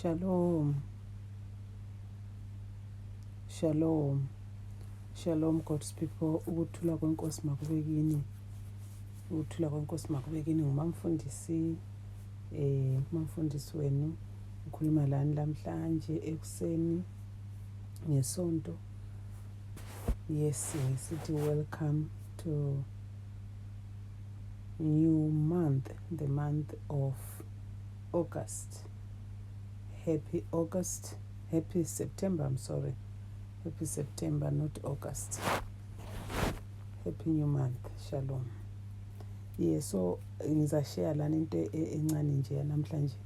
Shalom, shalom, shalom God's people. Ukuthula kwenkosi makube kini. Ukuthula kwenkosi makube kini. Ngumamfundisi umamfundisi wenu ukhuluma lani lamhlanje ekuseni ngesonto. Yes, sithi welcome to new month, the month of August. Happy August, happy September, happy September, not August. Happy new month, shalom. Yeah, so ngizashare lana into encane nje namhlanje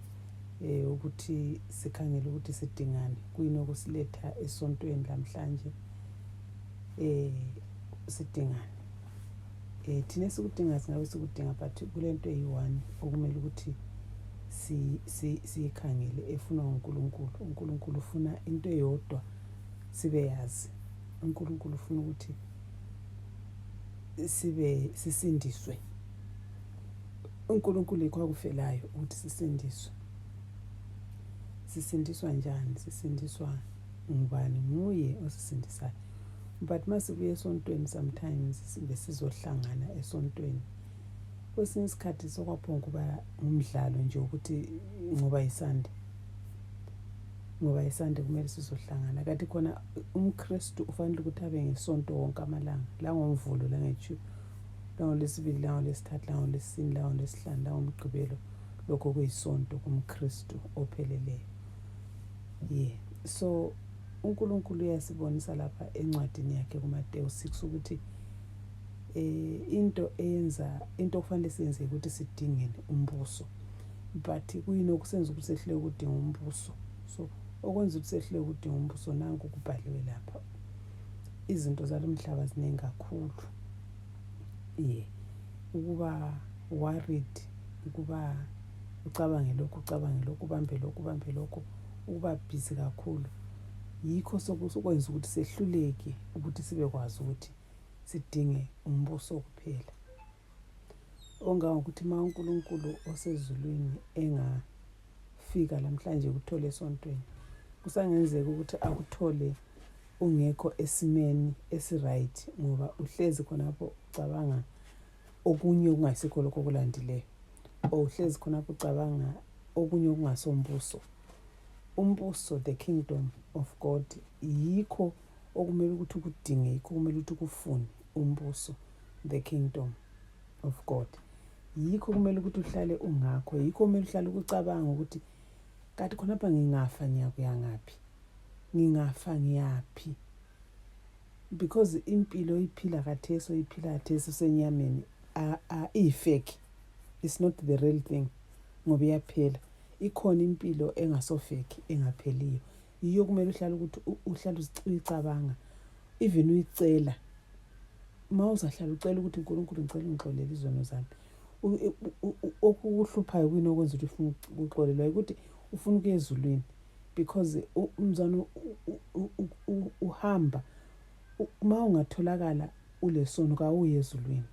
ukuthi sikhangele ukuthi sidingane kuyini okusiletha esontweni lamhlanje sidingane. Thina sikudinga singabe sikudinga but kulento eyi-one okumele ukuthi siyikhangele efuna uNkulunkulu. uNkulunkulu ufuna into eyodwa sibe yazi. uNkulunkulu ufuna ukuthi sisindiswe. uNkulunkulu yikho akufelayo ukuthi sisindiswe. Sisindiswa njani? Sisindiswa ngubani? Nguye osisindisayo. But masibuye esontweni sometimes sibe sizohlangana esontweni. Kwesinye isikhathi sokwaphonga kuba umdlalo nje ukuthi ngoba isande kumele sizohlangana. Kanti khona umKristu ufanele ukuthi abe ngesonto wonke amalanga. La ngoMvulo, la ngeTshuyo, la ngoLwesibili, la ngoLwesithathu, la ngoLwesine, la ngoLwesihlanu, la ngoMgqibelo. Lokho kuyisonto kumKristu opheleleyo. Yeah. So uNkulunkulu uyasibonisa lapha encwadini yakhe kuMateyu 6 ukuthi into okufanele siyenze ukuthi sidingene umbuso. But kuyini okusenza ukuthi sehlele ukudinga umbuso? So okwenza ukuthi sehlele ukudinga umbuso nanku kubhaliwe lapha. Izinto zalomhlaba ziningi kakhulu. Yeah. Ukuba worried, ukuba ucabange lokhu, ubambe lokhu, ukuba busy kakhulu. Yikho sokwenza ukuthi sehluleke ukuthi sibe kwazi ukuthi sidinge umbuso kuphela. Ongangokuthi ma uNkulunkulu osezulwini engafika lamhlanje kuthole esontweni, kusangenzeka ukuthi akuthole ungekho esimeni esiright ngoba uhlezi khonapho ucabanga okunye okungayisikho lokho okulandileyo. Uhlezi khonapho ucabanga okunye okungasombuso. Umbuso, the kingdom of God, yikho okumele ukuthi ukudinge, yikho kumele ukuthi ukufune umbuso, the kingdom of God. Yikho kumele ukuthi uhlale ungakho, yikho kumele uhlale ukucabanga ukuthi kanti khonapha ngingafa ngiyakuya ngaphi? Ngingafa ngiyaphi? Because impilo iphila khathesi senyameni fake. It's not the real thing. Ngoba iyaphela. Ikhona impilo engasofeki, engapheliyo. Yiyo kumele uhlale ukuthi uhlale uyicabanga, even uyicela. Ma uzahlala ucela ukuthi uNkulunkulu ngicela ungixolele izono zami. Okuhluphayo kuyini okwenza ukuthi ufune ukuxolelwa ukuthi ufuna ukuya ezulwini, because umzana uhamba ma ungatholakala ulesono kawuye ezulwini.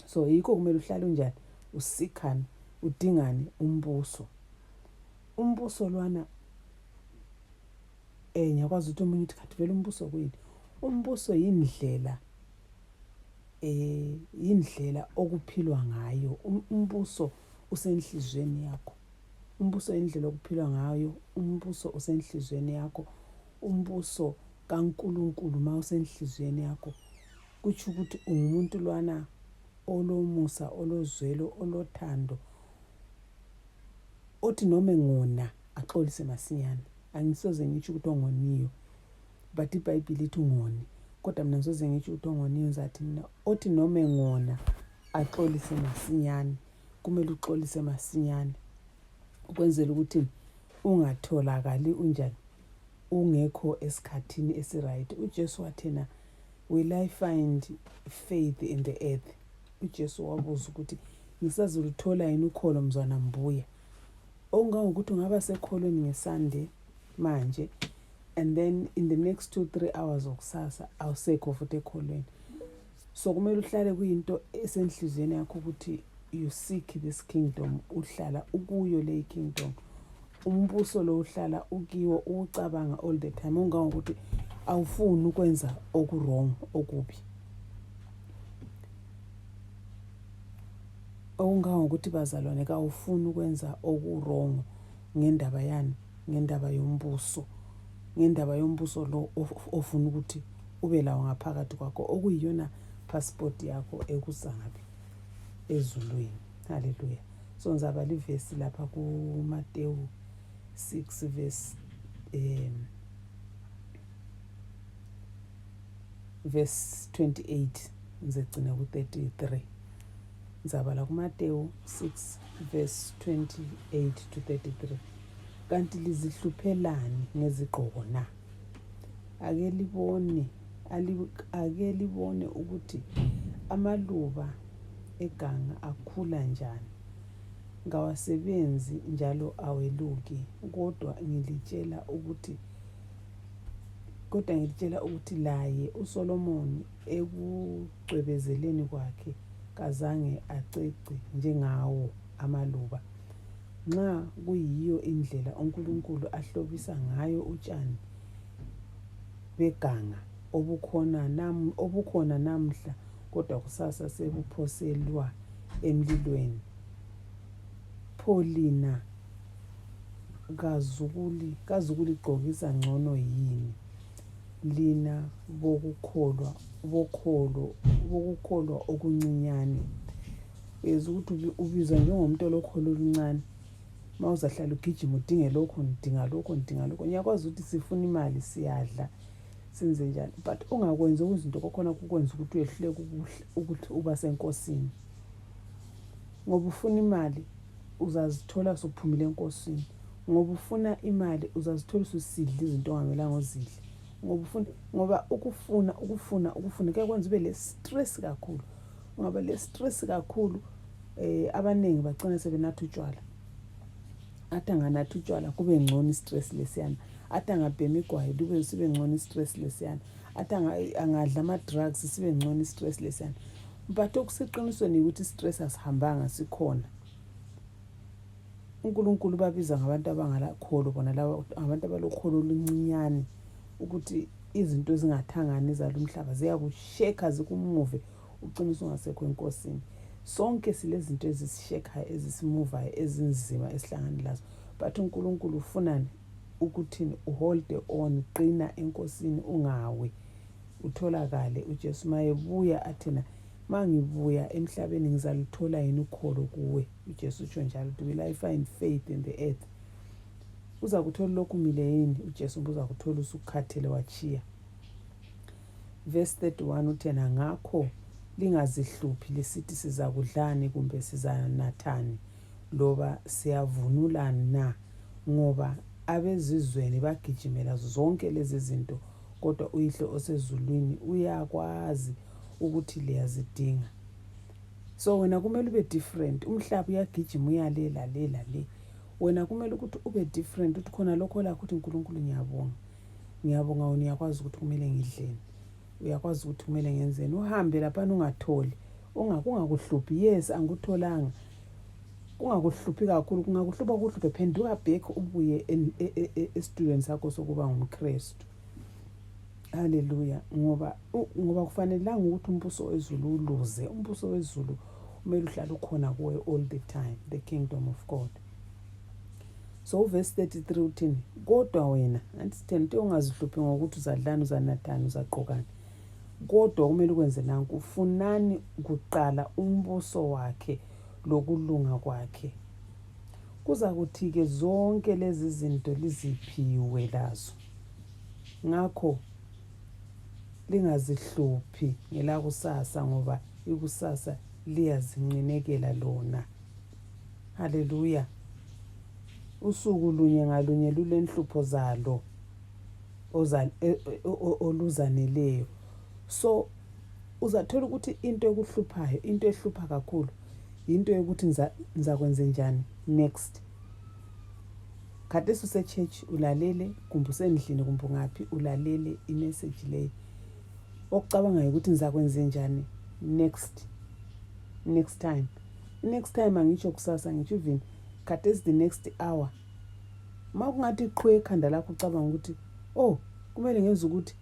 So yikho kumele uhlale unjani, usikhane, udingane umbuso. Umbuso lwana ngiyakwazi ukuthi omunye uthi kanti vele umbuso kuyini? Umbuso yindlela okuphilwa ngayo. Umbuso usenhlizweni yakho. Umbuso indlela okuphilwa ngayo. Umbuso usenhlizweni yakho. Umbuso kaNkulunkulu ma usenhlizweni yakho. Kuthi ukuthi ungumuntu lwana olomusa, olozwelo, olothando, othi noma engona axolise masinyane. Angisoze ngisho ukuthi ongoniyo, but iBhayibheli lithi ungoni. Kodwa mina ngisoze ngisho ukuthi ongoniyo, ngizathi mina othi noma engona axolise masinyane. Kumele uxolise masinyane ukwenzela ukuthi ungatholakali unjani, ungekho esikhathini esiright. uJesu wathena, will I find faith in the earth? uJesu wabuza ukuthi ngisazuluthola yini ukholo mzwana mbuya? Ongangokuthi ungaba sekholweni ngeSunday manje, and then in the next 2-3 hours okusasa awusekho futhi ekholweni. So kumele uhlale kuyinto esenhlizweni yakho ukuthi you seek this kingdom, uhlala ukuyo le kingdom. umbuso lo uhlala ukiwo ucabanga all the time, ungangokuthi awufuni ukwenza oku-wrong, okubi. Okungangokuthi bazalwane kawufuni ukwenza oku-wrong ngendaba yani, ngendaba yombuso. Ngendaba yombuso lo ofuna ukuthi ube lawo ngaphakathi kwakho, okuyiyona passport yakho ekusangaphi ezulwini. Haleluya. So ngizabala ivesi lapha kuMateyu 6 verse 28 ngizegcina ku-33. Ngizabala kuMateyu 6 verse 28 to 33. Kanti lizihluphelani ngezigqoko na? Ake libone ukuthi amaluba eganga akhula njani, ngawasebenzi njalo aweluki. Kodwa ngilitshela ukuthi laye uSolomoni ekucwebezeleni kwakhe kazange acece njengawo amaluba. Nxa kuyiyo indlela uNkulunkulu ahlobisa ngayo utshani beganga obukhona namhla, kodwa kusasa sebuphoselwa emlilweni, pho lina kazukuligqokisa ngcono yini, lina bokukholwa okuncinyane? Uyezwa ukuthi ubizwa njengomuntu olokholo oluncane. Uma uzahlala ugijima udinge lokho, ndidinga lokho. Ngiyakwazi ukuthi sifuna imali, siyadla, senze njani, but ungakwenzi okuzinto kwakhona kukwenza ukuthi uyehluleka ukuthi uba senkosini. Ngoba ufuna imali uzazithola sophumile enkosini. Ngoba ufuna imali uzazithola ususidla izinto ongamelanga uzidle. Ngoba ukufuna kuyakwenza ube le stress kakhulu. Ngoba le stress kakhulu abaningi bagcina sebenatha utshwala. Athi anganatha utshwala kube ngcono i-stress lesiyana. Athi angabhema igwayi kube sibe ngcono i-stress lesiyana. Athi angadla ama-drugs sibe ngcono i-stress lesiyana. But okusiqinisweni ukuthi i-stress asihambanga, sikhona. uNkulunkulu babiza ngabantu abangalakholo, bona laba abantu abalokholo oluncinyane, ukuthi izinto ezingathangani ezalo umhlaba ziyakusheka zikumuve uqinise ungasekho enkosini. Sonke silezinto ezisishekayo, ezisimuvayo, ezinzima esihlangana lazo. But uNkulunkulu ufunani? Ukuthini? Uhold on, qina enkosini, ungawi, utholakale. uJesu mayebuya athena, mangibuya emhlabeni ngizalithola yini ukholo kuwe? uJesu utsho njalo, will I find faith in the earth? Uza kuthola lokhu umile yini? uJesu uza kuthola usukhathele wachiya. Verse 31 uthena, ngakho lingazihluphi lisithi siza kudlani kumbe sizanathani loba siyavunulani na, ngoba abezizweni bagijimela zonke lezi zinto, kodwa uYihlo osezulwini uyakwazi ukuthi liyazidinga. So wena kumele ube different. Umhlaba uyagijima uyalela le. Wena kumele ukuthi ube different, uthi khona lokho lakho ukuthi uNkulunkulu ngiyabonga wena, uyakwazi ukuthi kumele ngidleni, uyakwazi ukuthi kumele ngenzeni. Uhambe lapha ungatholi, kungakuhluphi. Yes, angikutholanga. Kungakuhluphi kakhulu, kungakuhlupha kuhluphe, phenduka back ubuye esitulweni sakho sokuba ngumKristu. Haleluya. Ngoba kufanelanga ukuthi umbuso wezulu uluze. Umbuso wezulu kumele uhlale ukhona kuwe all the time, the kingdom of God. So verse 33 uthini? Kodwa wena, anti sitheni ungazihluphi ngokuthi uzadlani, uzanathani, uzaqokani. Kodwa kumele ukwenze nanku, ufunani kuqala umbuso wakhe lokulunga kwakhe. Kuza kuthi-ke zonke lezi zinto liziphiwe lazo. Ngakho lingazihluphi ngelakusasa, ngoba ikusasa liyazincenekela lona. Haleluya. Usuku lunye ngalunye lulenhlupho zalo oluzaneleyo. So uzathola ukuthi into ekuhluphayo, into ehlupha kakhulu, into yokuthi ngizakwenza njani next. Khathesi use-church ulalele, kumbe usendlini, kumbe ngaphi ulalele imessage leyo. Okucabangayo ukuthi ngizakwenza njani next time. Next time angitsho kusasa, ngitsho even khathesi the next hour. Makungathi iqhwe ekhanda lakho ucabanga ukuthi oh kumele ngenze ukuthi,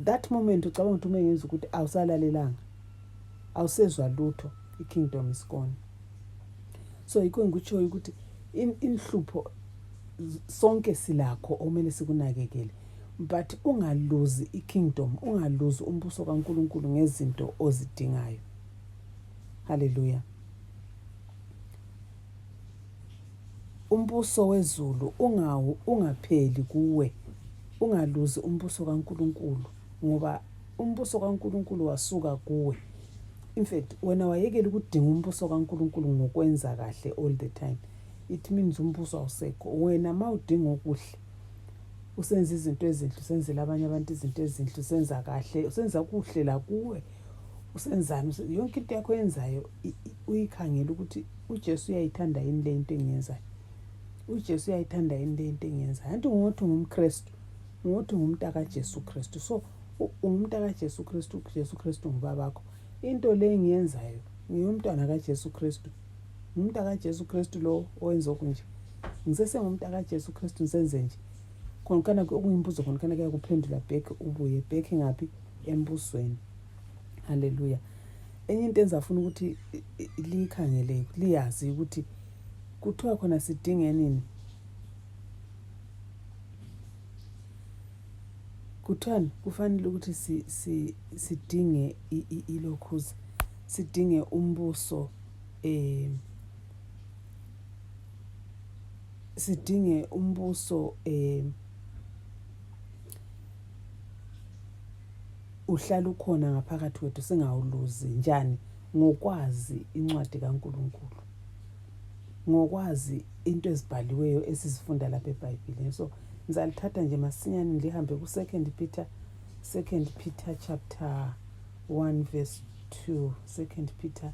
that moment ucabanga ukuthi uma ngenza ukuthi awusalalelanga, awusezwa lutho, i-kingdom is gone. So yikho ngikutsho ukuthi inhlupho sonke silakho okumele sikunakekele, but ungaluzi i-kingdom, ungaluzi umbuso kaNkulunkulu ngezinto ozidingayo. Hallelujah. Umbuso wezulu ungapheli kuwe, ungaluzi umbuso kaNkulunkulu, ngoba umbuso kaNkulunkulu wasuka kuwe. In fact, wena wayekela ukudinga umbuso kaNkulunkulu ngokwenza kahle all the time. It means umbuso awusekho. Wena mawudinga okuhle, usenza izinto ezinhle, usenzela abanye abantu izinto ezinhle, usenza kahle, usenza kuhle la kuwe, usenzani, yonke into yakho yenzayo uyikhangela ukuthi uJesu uyayithanda yini le into engiyenzayo. uJesu uyayithanda yini le into engiyenzayo. Anti ngothi ngumKristu, ngothi ngumntaka Jesu Kristu. So ungumntaka Jesu Kristu, uJesu Kristu ngubabakho. Into le engiyenzayo ngiyumntwana kaJesu Kristu. Ngumntaka Jesu Kristu lo owenza okunje. Ngisese ngumntaka Jesu Kristu ngisenze nje. Khona okuyimbuzo khona kuya kuphendula back, ubuye back ngaphi embusweni. Hallelujah. Enye into enzafuna ukuthi likhangele, liyazi ukuthi kuthiwa khona sidinge nini. Kuthani kufanele ukuthi sidinge ilokhuza, sidinge umbuso, sidinge umbuso uhlala ukhona ngaphakathi kwethu, singawuluzi njani? Ngokwazi incwadi kaNkulunkulu, ngokwazi into ezibhaliweyo esizifunda lapha eBhayibhelini. So ngizalithatha nje masinyane ngihambe ku2 Peter chapter 1 verse 2. 2 Peter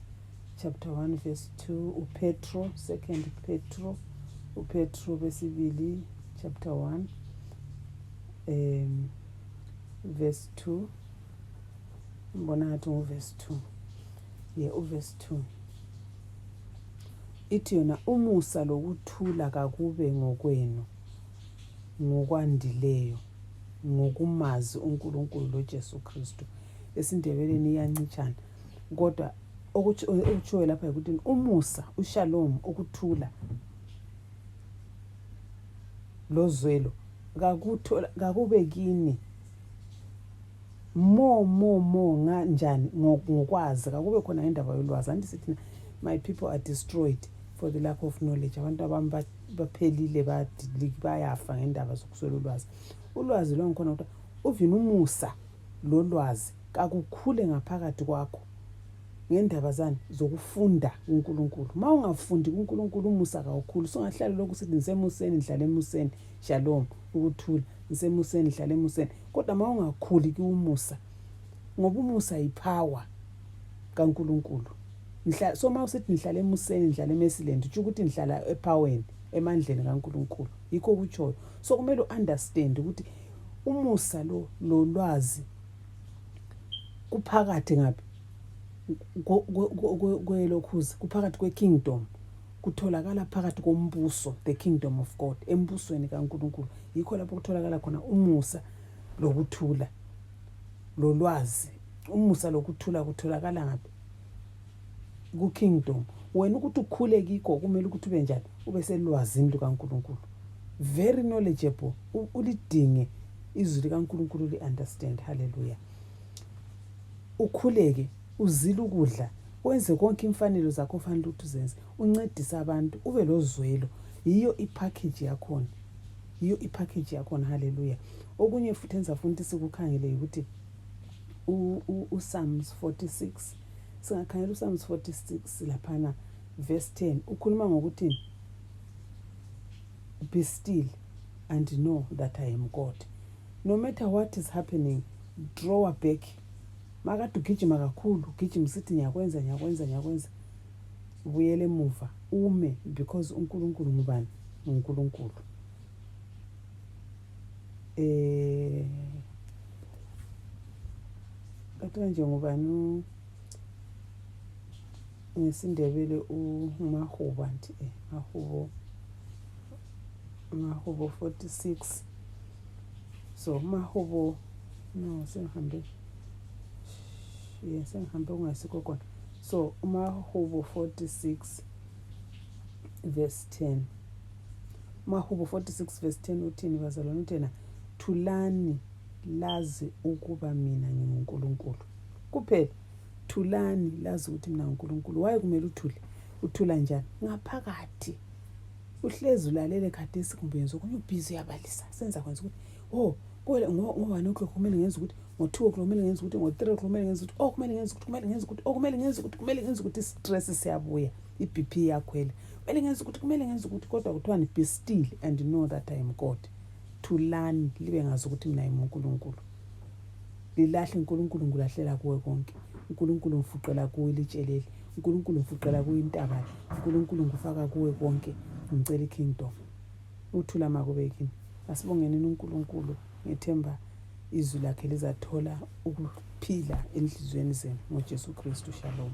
chapter 1 verse 2. uPetro, 2 Petro, uPetro besibili chapter 1 verse 2. Mbona ngathi verse 2. Verse 2. Ithi yona umusa lokuthula kakube ngokwenu ngokwandileyo ngokumazi uNkulunkulu loJesu Kristu. EsiNdebeleni iyancitshana, kodwa okutshoyo lapha ukuthi umusa, ushalom, ukuthula lozwelo kakube kini more kanjani ngokwazi. Kakube khona indaba yolwazi. Anti sithi my people are destroyed for the lack of knowledge. Abantu abami baphelile, bayafa ngendaba zokuswela ulwazi. Ulwazi lonkhona ukuthi uvina umusa lolwazi kakukhule ngaphakathi kwakho ngendaba zani zokufunda uNkulunkulu. Ma ungafundi uNkulunkulu, umusa kawukhulu. Songahlala lokhu sithi ngisemuseni, ngihlala emuseni, shalom, ukuthula, ngisemuseni, ngihlala emuseni. Kodwa ma ungakhuli kiumusa, ngoba umusa yipower kaNkulunkulu. So ma usithi ngihlala emuseni, ngihlala eMesiland, utsho ukuthi ngihlala epowerni, emandleni kaNkulunkulu. Yikho ukutshoyo. So kumele uunderstand ukuthi umusa lo lwazi kuphakathi ngaphi kwelokhuzi, kuphakathi kwekingdom, kutholakala phakathi kombuso, the kingdom of God, embusweni kaNkulunkulu. Yikho lapho kutholakala khona umusa lokuthula lolwazi. Umusa lokuthula kutholakala ngaphi? Ku-kingdom. Wena ukuthi ukhule kikho kumele ukuthi ube njani? Ube selwazini lukaNkulunkulu, very knowledgeable, ulidinge izwi likaNkulunkulu, li-understand. Hallelujah. Ukhuleke, uzile ukudla, wenze konke imfanelo zakho ofanele ukuthi uzenze, uncedise abantu, ube lozwelo. Yiyo ipackage yakhona, yiyo ipackage yakhona. Hallelujah. Okunye futhi enzafuna ukuthi sikukhangele ukuthi uPsalms 46. Singakhangela uPsalms 46 laphana verse 10. Ukhuluma ngokuthi be still and know that I am God. No matter what is happening, draw back. Makade ugijima kakhulu, ugijima sithi ngiyakwenza, ubuyele emuva, ume, because uNkulunkulu ngubani? uNkulunkulu. Kathina nje ngubani ngesindebele uMahubo, anti Mahubo Mahubo 46. So Mahubo no sengihambe kungasikho khona. So Mahubo 46 verse 10. Mahubo 46 verse 10 uthini bazalwane? Uthena thulani lazi ukuba mina nginguNkulunkulu. Kuphela thulani lazi ukuthi mina ngiNkulunkulu. Waye kumele uthule? Uthula njani? Ngaphakathi. Uhlezi ulalele khathesi kumbe yenza okunye ubhizi uyabalisa. Senza kwenza ukuthi ngo-1 o'clock kumele ngenza ukuthi, ngo-2 o'clock kumele ngenza ukuthi, ngo-3 o'clock kumele ngenza ukuthi, kumele ngenza ukuthi, kumele ngenza ukuthi, stress siyabuya, i-BP iyakhwela. Kumele ngenza ukuthi, kodwa kuthiwani be still and know that I am God. Thulani libe ngazi ukuthi mina ngiNkulunkulu. Lilahle uNkulunkulu ngilahlela kuwe konke. uNkulunkulu ngifuqela kuwe ilitsheleli. uNkulunkulu ngifuqela kuwe intaba. uNkulunkulu ngifaka kuwe konke. Ngicela ikingdom. Uthula makube kini. Asibongeni uNkulunkulu. Ngethemba izwi lakhe lizathola ukuphila enhlizweni zenu ngoJesu Kristu. Shalom.